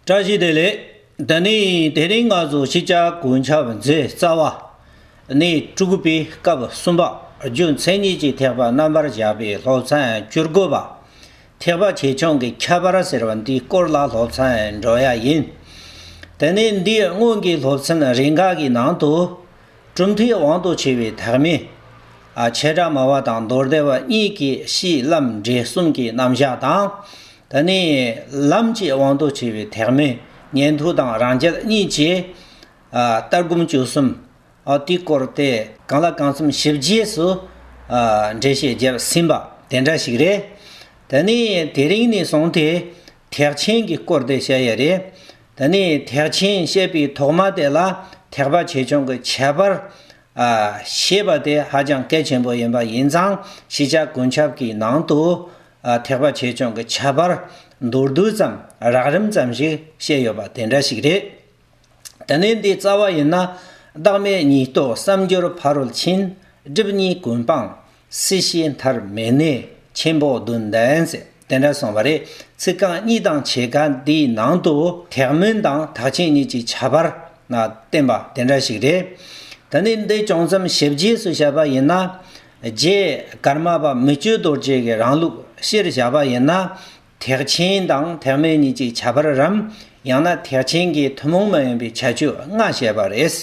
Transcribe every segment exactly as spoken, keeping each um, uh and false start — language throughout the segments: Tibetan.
བཀྲ་ཤིས་བདེ་ལེགས། ད་ནི་དེ་རིང་ང་ཚོ་ཤེས་བྱ་གོ་ཁྱབ་མཛོད་རྩ་བ་ནས་དྲུག་པའི་སྐབས་གསུམ་པ་རྒྱུ་མཚན་ཉིད་ཀྱི་ཐེག་པ་རྣམ་པར་བཞག་པའི་སློབ་ཚན་བཅུ་དགུ་པ། ཐེག་པ་ཆེ་ཆུང་གི་ཁྱད་པར་ཟེར་བ་འདིའི་སྐོར་ལ་སློབ་ཚན་འགྲོ་ཡ་ཡིན། དེ་ནས་འདིའི་སྔོན་གྱི་སློབ་ཚན་རེ་འགའ་གི་ནང་དུ། གྲུབ་མཐའི་དབང་དུ་བྱས་པའི་ཐེག་དམན། ཨ་བྱེ་བྲག་སྨྲ་བ་དང་མདོ་སྡེ་པ་གཉིས་ཀྱི་གཤིས་ལམ་འབྲས་གསུམ་གྱི་རྣམ་གཞག་དང་། དེ་ནས་ལམ་གྱི་དབང་དུ་བྱས་པའི་ཐེག་དམན་ཉན་ཐོས་དང་རང་རྒྱལ་གཉིས་ཀྱི་ཨ་ལྟ་སྒོམ་སྤྱོད་གསུམ། ཨ་དེའི་སྐོར་དེ་གང་ལ་གང་འཚམ་ཞིབ་རྒྱས་སུ་ཨ་འགྲེལ་བཤད་བརྒྱབ་ཟིན་པ་དེ་འདྲ་ཞིག་རེད། དེ་ནས་དེ་རིང་ནས་བཟུང་སྟེ་ཐེག་ཆེན་གྱི་སྐོར་དེ་བཤད་ཡ་རེད། དེ་ནས་ཐེག་ཆེན་བཤད་པའི་ཐོག་མ་དེ་ལ་ཐེག་པ་ཆེ་ཆུང་གི་ཁྱད་པར་ཨ་ཤེས་པ་དེ་ཧ་ཅང་གལ་ཆེན་པོ་ཡིན་པ་ཡིན་ཙང་ཤེས་བྱ་གོ་ཁྱབ་ཀྱི་ནང་དུ་ཨ་ཐེག་པ་ཆེ་ཆུང་གི་ཁྱད་པར་མདོར་བསྡུས་ཙམ་རགས་རིམ་ཙམ་ཞིག་བཤད་ཡོད་པ་དེ་འདྲ་ཞིག་རེད། དེ་ནས་འདིའི་རྩ་བ་ཡིན་ན། བདག་མེད་ཉིད་རྟོགས་བསམ་སྦྱོར་ཕ་རོལ་ཕྱིན། སྒྲིབ་གཉིས་ཀུན་སྤངས་སྲིད་ཞིའི་མཐར་མི་གནས་ཆེན་པོ་བདུན་ལྡན་ཟེར་དེ་འདྲ་གསུངས་པ་རེད། ཚིག་རྐང་གཉིས་དང་ཕྱེད་ཀ་འདིའི་ནང་དུ་ཐེག་དམན་དང་ཐེག་ཆེན་གཉིས་ཀྱི་ཁྱད་པར་ན་བསྟན་པ་དེ་འདྲ་ཞིག་རེད། དེ་ནས་འདི་ཅུང་ཙམ་ཞིབ་རྒྱས་སུ་བཤད་པ་ཡིན་ན། རྗེ་ཀརྨ་པ་མི་བསྐྱོད་རྡོ་རྗེ་གི་རང་ལུགས་སྤྱིར་བཞག་པ་ཡིན་ན། ཐེག་ཆེན་དང་ཐེག་དམན་གཉིས་ཀྱི་ཁྱད་པར་རམ། ཡང་ན་ཐེག་ཆེན་གྱི་ཐུན་མོང་མ་ཡིན་པའི་ཁྱད་ཆོས་ལྔ་བཤད་པ་རེད།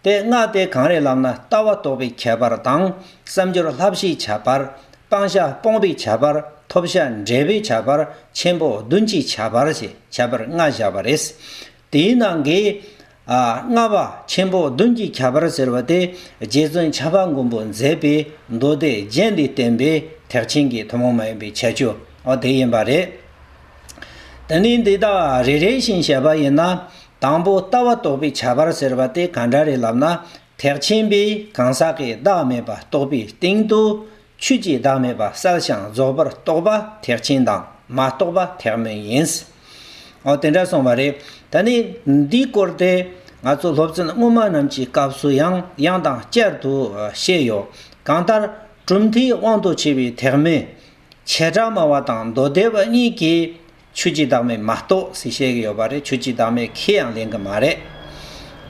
དེ་ལྔ་དེ་གང་རེད་ལབ་ན། ལྟ་བ་རྟོགས་པའི་ཁྱད་པར་དང་། བསམ་སྦྱོར་བསླབ་བྱའི་ཁྱད་པར། སྤང་བྱ་སྤོང་བའི་ཁྱད་པར། ཐོབ་བྱ་འབྲས་པའི་ཁྱད་པར། ཆེན་པོ་བདུན་གྱི་ཁྱད་པར་ཞེས་ཁྱད་པར་ལྔ་བཞག་པ་རེད། དེའི་ནང་གི་ཨ་ལྔ་པ་ཆེན་པོ་བདུན་གྱི་ཁྱད་པར་ཟེར་བ་དེ་རྗེ་བཙུན་བྱམས་པ་མགོན་པོས་མཛད་པའི་མདོ་སྡེ་རྒྱན་ལས་བསྟན་པའི་ཐེག་ཆེན་གྱི་ཐུན་མོང་མ་ཡིན་པའི་ཁྱད་ཆོས་འོ་དེ་ཡིན་པ་རེད། དེ་ནས་འདི་དག་རེ་རེ་བཞིན་བཤད་པ་ཡིན་ན། དང་པོ་ལྟ་བ་རྟོགས་པའི་ཁྱད་པར་ཟེར་བ་དེ་ག་འདྲ་རེད་ལབ་ན། ཐེག་ཆེན་པས་གང་ཟག་གི་བདག་མེད་པ་རྟོགས་པའི་སྟེང་དུ། ཆོས་ཀྱི་བདག་མེད་པ་གསལ་ཞིང་རྫོགས་པར་རྟོགས་པ་ཐེག་ཆེན་དང་མ་རྟོགས་པ་ཐེག་དམན་ཡིན། འོ་དེ་འདྲ་གསུངས་པ་རེད། ད་ནི་འདིའི་སྐོར་དེ་ང་ཚོ་སློབ་ཚན་སྔོན་མ་རྣམས་ཀྱི་སྐབས་སུ་ཡང་ཡང་དང་བསྐྱར་དུ་བཤད་ཡོད། གང་ལྟར་གྲུབ་མཐའི་དབང་དུ་བྱས་པའི་ཐེག་དམན། བྱེ་བྲག་སྨྲ་བ་དང་མདོ་སྡེ་པ་གཉིས་ཀྱིས་ཆོས་ཀྱི་བདག་མེད་མ་རྟོགས་ཟེར་བཤད་ཀྱི་ཡོད་པ་རེད། ཆོས་ཀྱི་བདག་མེད་ཁས་ཡང་ལེན་གྱི་མ་རེད།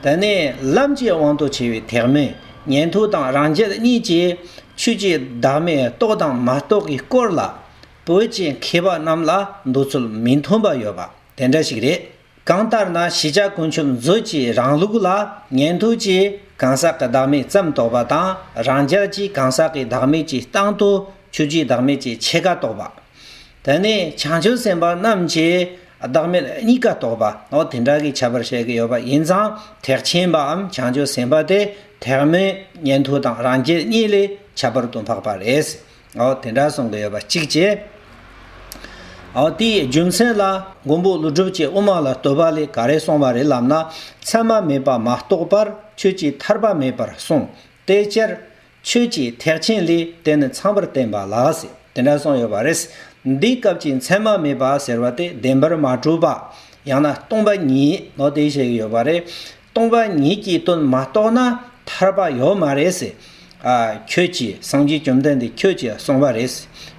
དེ་ནས་ལམ་གྱི་དབང་དུ་བྱས་པའི་ཐེག་དམན་ཉན་ཐོས་དང་རང་རྒྱལ་གཉིས་ཀྱིས་ཆོས་ཀྱི་བདག་མེད་རྟོགས་དང་མ་རྟོགས་ཀྱི་སྐོར་ལ། བོད་ཀྱི་མཁས་པ་རྣམས་ལ་འདོད་ཚུལ་མི་མཐུན་པ་ཡོད་པ་དེ་འདྲ་ཞིག་རེད། གང་ལྟར་ན་ཤེས་བྱ་ཀུན་ཁྱབ་མཛོད་ཀྱི་རང་ལུགས་ལ་ཉན་ཐོས་ཀྱིས་གང་ཟག་གི་བདག་མེད་ཙམ་རྟོགས་པ་དང་རང་རྒྱལ་གྱིས་གང་ཟག་གི་བདག་མེད་ཀྱི་སྟེང་དུ་ཆོས་ཀྱི་བདག་མེད་ཀྱི་ཕྱེད་ཀ་རྟོགས་པ། དེ་ནས་བྱང་ཆུབ་སེམས་དཔའ་རྣམས་ཀྱིས་བདག་མེད་གཉིས་ཀ་རྟོགས་པ་འོ་དེ་འདྲ་གི་ཁྱད་པར་བཤད་ཀྱི་ཡོད་པ་ཡིན་ཙང་ཐེག་ཆེན་པའམ་བྱང་ཆུབ་སེམས་དཔའ་དེ་ཐེག་དམན་ཉན་ཐོས་དང་རང་རྒྱལ་གཉིས་ལས་ཁྱད་པར་དུ་འཕགས་པ་རེད། འོ་དེ་འདྲ་གསུང་གི་ཡོད་པ་གཅིག་བྱས། འོ་དེའི་རྒྱུ་མཚན་ལ་མགོན་པོ་ཀླུ་སྒྲུབ་ཀྱིས་དབུ་མ་ལ་བསྟོད་པ་ལས་ག་རེ་གསུངས་པ་རེད་ལབ་ན། མཚན་མ་མེད་པ་མ་རྟོགས་པར་ཆོས་ཀྱི་ཐར་པ་མེད་པར་གསུངས། དེ་ཕྱིར་ཆོས་ཀྱི་ཐེག་ཆེན་ལས་དེ་ནི་ཚངས་པར་བསྟན་པ་ལགས་ཟེར་དེ་འདྲ་གསུངས་ཡོད་པ་རེད། འདིའི་སྐབས་ཀྱི་མཚན་མ་མེད་པ་ཟེར་བ་དེ་བདེན་པར་མ་གྲུབ་པ། ཡང་ན་སྟོང་པ་ཉིད་ནོ་དེ་བཤད་ཀྱི་ཡོད་པ་རེད། སྟོང་པ་ཉིད་ཀྱི་དོན་མ་རྟོགས་ན་ཐར་པ་ཡོད་མ་རེད་ཟེར། ཨ་ཁྱོད་ཀྱིས་སངས་རྒྱས་བཅོམ་ལྡན་འདས་ཁྱོད་ཀྱིས་གསུངས་པ་རེད།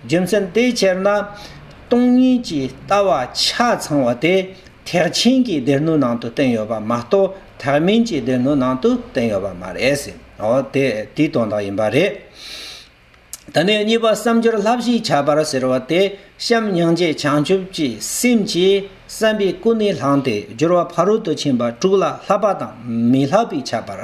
རྒྱུ་མཚན་དེའི་ཕྱིར་ན། སྟོང་ཉིད་ཀྱི་ལྟ་བ་ཆ་ཚང་བ་དེ་ཐེག་ཆེན་གྱི་སྡེ་སྣོད་ནང་དུ་བསྟན་ཡོད་པ་མ་གཏོགས་ཐེག་དམན་གྱི་སྡེ་སྣོད་ནང་དུ་བསྟན་ཡོད་པ་མ་རེད་ཟེར། འོ་དེ་དེའི་དོན་དག་ཡིན་པ་རེད། ད་ནས་གཉིས་པ་བསམ་སྦྱོར་བསླབ་བྱའི་ཁྱད་པར་ཟེར་བ་དེ་བྱམས་སྙིང་རྗེ་བྱང་ཆུབ་ཀྱི་སེམས་ཀྱིས་བསམ་པས་ཀུན་ནས་བསླངས་ཏེ་སྦྱོར་བ་ཕ་རོལ་ཏུ་ཕྱིན་པ་དྲུག་ལ་བསླབ་པ་དང་མི་བསླབ་པའི་ཁྱད་པར།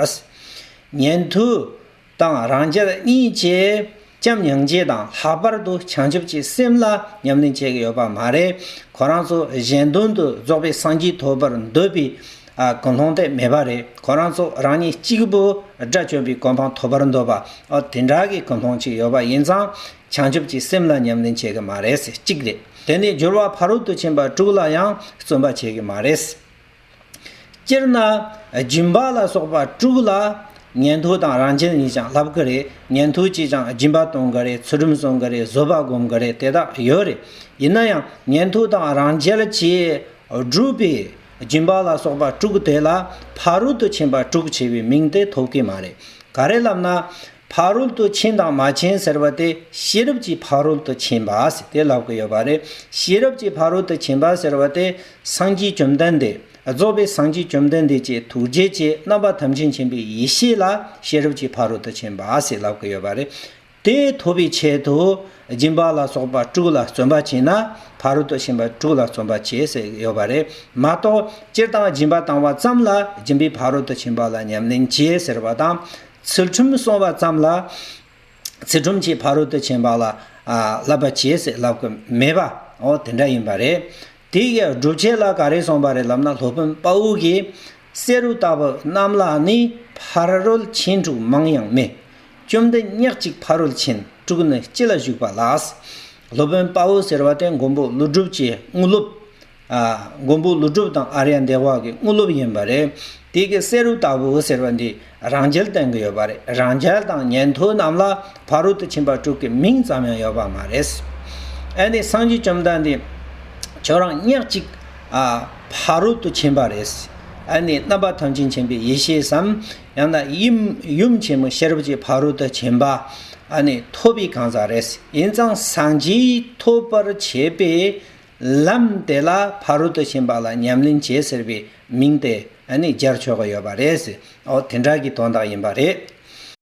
ཉན་ཐོས་དང་རང་རྒྱལ་གཉིས་ཀྱིས་བྱམས་སྙིང་རྗེ་དང་ལྷག་པར་དུ་བྱང་ཆུབ་ཀྱི་སེམས་ལ་ཉམས་ལེན་བྱེད་ཀྱི་ཡོད་པ་མ་རེད། ཁོ་རང་ཚོ་གཞན་དོན་དུ་རྫོགས་པའི་སངས་རྒྱས་ཐོབ་པར་འདོད་པའི་ཨ་ཀུན་སློང་དེ་མེད་པ་རེད། ཁོ་རང་ཚོ་རང་ཉིད་གཅིག་པུ་དགྲ་བཅོམ་པའི་གོ་འཕང་ཐོབ་པར་འདོད་པ་ཨ་དེ་འདྲ་གི་ཀུན་སློང་ཅིག་ཡོད་པ་ཡིན་ཙང་བྱང་ཆུབ་ཀྱི་སེམས་ལ་ཉམས་ལེན་བྱེད་ཀྱི་མ་རེད་ཟེར་གཅིག་རེད། དེ་ནས་སྦྱོར་བ་ཕ་རོལ་ཏུ་ཕྱིན་པ་དྲུག་ལ་ཡང་བརྩོན་པ་བྱེད་ཀྱི་མ་རེད། སྤྱིར་ན་སྦྱིན་པ་ལ་སོགས་པ་དྲུག་ལ་ཉན་ཐོས་དང་རང་རྒྱལ་གཉིས་ཀྱང་བསླབ་ཀྱི་རེད། ཉན་ཐོས་ཀྱིས་ཀྱང་སྦྱིན་པ་གཏོང་གི་རེད། ཚུལ་ཁྲིམས་སྲུང་གི་རེད། བཟོད་པ་སྒོམ་གི་རེད། དེ་དག་ཡོད་རེད། ཡིན་ན་ཡང་ཉན་ཐོས་དང་རང་རྒྱལ་གྱིས་བསྒྲུབས་པའི་སྦྱིན་པ་ལ་སོགས་པ་དྲུག་དེ་ལ་ཕ་རོལ་ཏུ་ཕྱིན་པ་དྲུག་ཅེས་པའི་མིང་དེ་ཐོབ་ཀྱི་མ་རེད། ག་རེ་ལབ་ན། ཕ་རོལ་ཏུ་ཕྱིན་དང་མ་ཕྱིན་ཟེར་བ་དེ་ཤེས་རབ་ཀྱི་ཕ་རོལ་ཏུ་ཕྱིན་པ་ཟེར་དེ་ལབ་ཀྱི་ཡོད་པ་རེད། ཤེས་རབ་ཀྱི་ཕ་རོལ་ཏུ་ཕྱིན་པ་ཟེར་བ་དེ་སངས་རྒྱས་བཅོམ་ལྡན་འདས། རྫོགས་པའི་སངས་རྒྱས་བཅོམ་ལྡན་འདས་ཀྱི་ཐུགས་རྗེ་ཀྱི་རྣམ་པ་ཐམས་ཅད་མཁྱེན་པའི་ཡེ་ཤེས་ལ་ཤེས་རབ་ཀྱི་ཕ་རོལ་ཏུ་ཕྱིན་པ་ཟེར་ལབ་ཀྱི་ཡོད་པ་རེད། དེ་ཐོབ་པའི་ཆེད་དུ་སྦྱིན་པ་ལ་སོགས་པ་དྲུག་ལ་བརྩོན་པ་བྱས་ན་ཕ་རོལ་ཏུ་ཕྱིན་པ་དྲུག་ལ་བརྩོན་པ་བྱས་ཟེར་ཡོད་པ་རེད་མ་གཏོགས། སྤྱིར་བཏང་སྦྱིན་པ་བཏང་བ་ཙམ་ལ་སྦྱིན་པའི་ཕ་རོལ་ཏུ་ཕྱིན་པ་ལ་ཉམས་ལེན་བྱས་ཟེར་བ་དང་། ཚུལ་ཁྲིམས་སྲུང་བ་ཙམ་ལ་ཚུལ་ཁྲིམས་ཀྱི་ཕ་རོལ་ཏུ་ཕྱིན་པ་ལ་ཨ་བསླབ་པ་བྱས་ཟེར་ལབ་ཀྱི་མེད་པ། འོ་དེ་འདྲ་ཡིན་པ་རེད། དེ་ཡི་སྒྲུབ་བྱེད་ལ་ག་རེ་གསུངས་པ་རེད་ལབ་ན། སློབ་དཔོན་དཔའ་བོ་གིས། བསེ་རུ་ལྟ་བུ་རྣམས་ལ་ནི། ཕ་རོལ་ཕྱིན་དྲུག་མིང་ཡང་མེད། བཅོམ་ལྡན་ཉག་གཅིག་ཕ་རོལ་ཕྱིན། དྲུག་ནི་སྤྱི་ལ་བཞུགས་པ་ལགས། སློབ་དཔོན་དཔའ་བོ་ཟེར་བ་དེ་མགོན་པོ་ཀླུ་སྒྲུབ་ཀྱི་དངོས་སློབ། ཨ། མགོན་པོ་ཀླུ་སྒྲུབ་དང་ཨཱརྱ་དེ་བ་གི་དངོས་སློབ་ཡིན་པ་རེད། དེ་གི་བསེ་རུ་ལྟ་བུ་ཟེར་བ་འདི་རང་རྒྱལ་བསྟན་གི་ཡོད་པ་རེད། རང་རྒྱལ་དང་ཉན་ཐོས་རྣམས་ལ་ཕ་རོལ་ཏུ་ཕྱིན་པ་དྲུག་གི་མིང་ཙམ་ཡང་ཡོད་པ་མ་རེད། ཨ་ནི་སངས་རྒྱས་བཅོམ་ལྡན་འདས་ཁྱོད་རང་ཉག་གཅིག་ཨ། ཕ་རོལ་ཏུ་ཕྱིན་པ་རེད། ཨ་ནི་རྣམ་པ་ཐམས་ཅད་མཁྱེན་པའི་ཡེ་ཤེས་སམ། ཡང་ན་ཡུམ་ཡུམ་ཆེན་མོ་ཤེས་རབ་ཀྱི་ཕ་རོལ་ཏུ་ཕྱིན་པ། ཨ་ནི་ཐོབ་པའི་གང་ཟག་རེད། ཡིན་ཙང་སངས་རྒྱས་ཐོབ་པར་བྱེད་པའི་ལམ་དེ་ལ་ཕ་རོལ་ཏུ་ཕྱིན་པ་ལ་ཉམས་ལེན་བྱེད་ཟེར་བའི་མིང་དེ་ཨ་ནི་སྦྱར་ཆོག་གི་ཡོད་པ་རེད། འོ་དེ་འདྲ་གི་དོན་དག་ཡིན་པ་རེད།